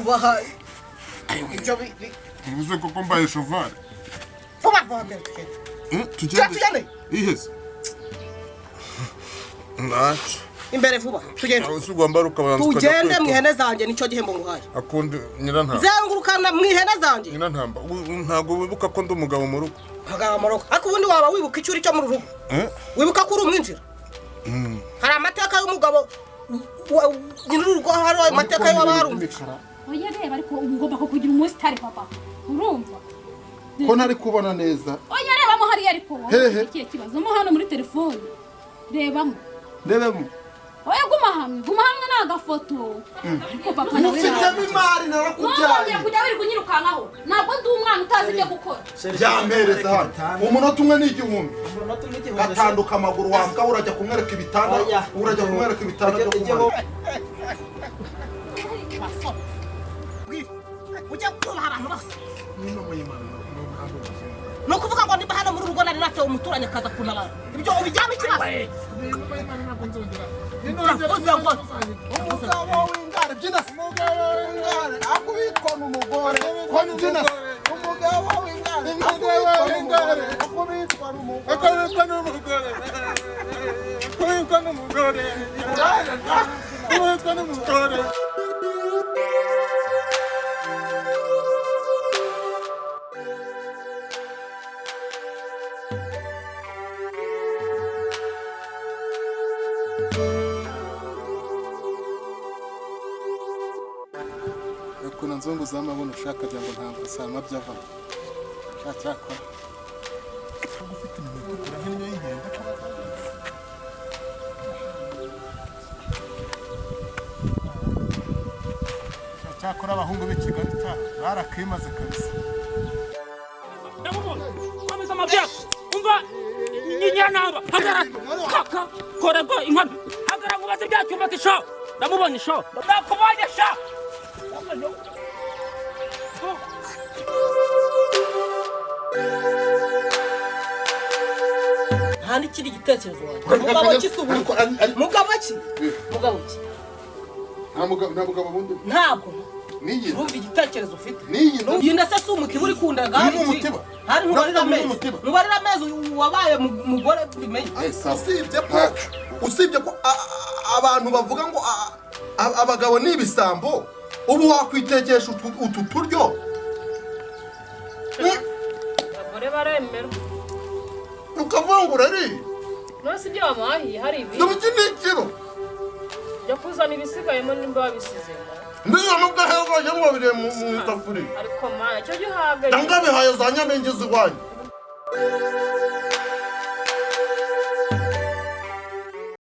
Kubaha ibyo Uvuze koko mbaye shovari. Vuba vuba, tugende. Tugende. Tugende. Iheze ntacyo. Imbere vuba, tugende. Aho si ugomba ukabanza ukajya Tugende mu kwita. ihene zanjye, nicyo gihembo nguhaye. Akunda nyirantamba. Zengurukana mu ihene zanjye. Nyirantamba, ntabwo wibuka ko ndi umugabo mu rugo? Amaboko, ariko ubundi waba wibuka icyo uri cyo mu rugo? Eh? Wibuka ko uri umwinjira? Hari amateka y'umugabo nyir'urugo, hari amateka y'uwaba warumvise. Oya, reba, ariko ubu ngomba kukugira umusitari, papa, urumva? Ko ntari kubona neza? Oya, rebamo hariya, ariko wowe Hehe? ufite ikihe kibazo? Mo hano muri telefone, rebamo. Ndebemo? Oya, guma hamwe, guma hamwe, ni agafoto, ariko papa nawe Ufitemo imari, narakubyaye. Ntuzongere kujya wirirwa unyirukankaho, ntabwo ndi umwana utazi ibyo gukora. Byampereza hano, umunota umwe ni 1000. Umunota umwe 1000 se? Gatanduka amaguru wambwa, urajya kumwereka ibitanda? Oya. Urajya kumwereka ibitanda byo kumara? Ujya kubaha abantu bose, ni ukuvuga ngo niba hano muri urugo nari natewe umuturanyi akaza kuntabara, ibyo ubijyamo ikibazo? Urakoze ngo Umugabo w'ingare, byina se. Umugabo w'ingare akubitwa n'umugore, byina se. Umugabo w'ingare akubitwa n'umugore, akubitwa n'umugore. Akubitwa n'umugore, akubitwa n'umugore, akubitwa n'umugore. Ukuntu nzungu z'amabuno ushaka kugira ngo ntabwo sama byavamo cyakora. Ufite iminwa itukura nk'innyo y'inkende. Cyakora abahungu b'i Kigali ta barakimaze kabisa. Ndamubona, komeza amabyago, umva nyinyantamba, hagarara kaka korego inkoni, hagarara nkubaze bya cyumbati sha. Ndamubonye sha, ndakubonye sha. Nta n'ikindi gitekerezo wagira. Mugabo ki se ubu? Mugabo ki? Mugabo ki? Nta mugabo bundi. Ntabwo Niyi. Urumva igitekerezo ufite? Niyi. Iyi ndetse si umutiba uri kundaga? Uyu ni umutiba. Hari ntubarira Uravuga ngo ni amezi? umutiba. Ntubarira amezi wabaye mugore bimenye. Usibye ko abantu bavuga ngo abagabo ni ibisambo, ubu wakwitekesha utu turyo? Abagore baremera. Ukavuga ngo urariye. None si ibyo wamuhahiye, hari ibindi? Dore iki ni ikiro. Jya kuzana ibisigayemo nimba wabisizemo. Mbese nubwo aheza ngo biri mu isafuriya. Ariko mana, cyo jya uhaga. Cyangwa bihaye za nyamingi z'iwanyu.